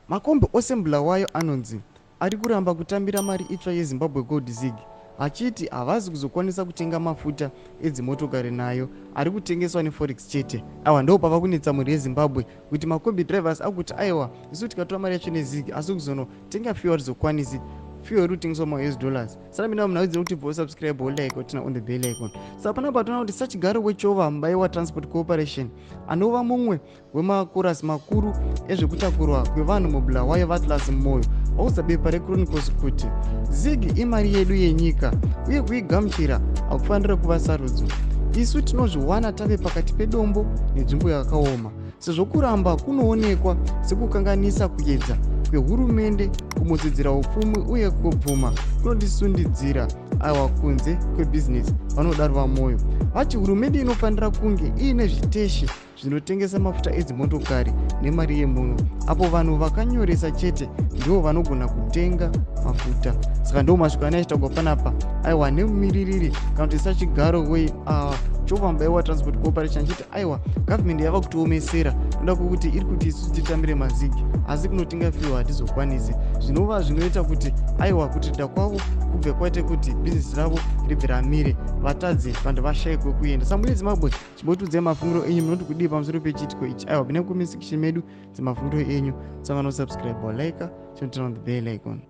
Makombi ose muBulawayo anonzi ari kuramba kutambira mari itsva yeZimbabwe Gold Zig achiti havazi kuzokwanisa kutenga mafuta edzimotokari nayo ari kutengeswa neforex chete. Aiwa, ndo pava kunetsa mhuri yeZimbabwe kuti makombi drivers akuti aiwa, isu tikatora mari yacho neZig, asi kuzonotenga fuel hatizokwanisi, fuel iri kutengeswa maUS dollars. Saka mina munhu audzira kuti bvo subscribe, like, turn on the bell icon. Saka panapa toona kuti sachigaro weChova Mubaiwa Transport Corporation, anova mumwe wemakorasi makuru ezvekutakurwa kwevanhu muBulawayo, VaAtlas Moyo, vaudza bepa reChronicles kuti ZiG imari yedu yenyika uye kuigamuchira hakufaniri kuva sarudzo. Isu tinozviwana tave pakati pedombo nenzvimbo yakaoma, sezvo kuramba kunoonekwa sekukanganisa kuedza kwehurumende kumutsidzira upfumi uye kubvuma kunotisundidzira aiwa kunze kwebhizinesi, vanodaro VaMoyo. Vati hurumende inofanira kunge iine zviteshi zvinotengesa mafuta edzimotokari nemari yemuno, apo vanhu vakanyoresa chete ndivo vanogona kutenga mafuta. Saka ndo masviko ane achitaurwa panapa aiwa nemumiririri kana kuti sachigaro weChova Mubaiwa Transport Corporation, achiti aiwa, gavhumendi yava kutiomesera noda kwekuti iri kuti isu titambire maZiG, asi kunotenga fuel hatizokwanisi, zvinova zvinoita kuti aiwa kutirida kwavo kubve kwaite kuti bhizinesi ravo ribve ramire, vatadze, vanhu vashaye kwekuenda. Samuri Zimbabwe, chimbotiudzai mafungiro enyu, munoti kudii pamusoro pechiitiko ichi? Aiwa, pinai kucomment section medu dzemafungiro enyu. Tsangano subscribe, like, turn on the bell icon.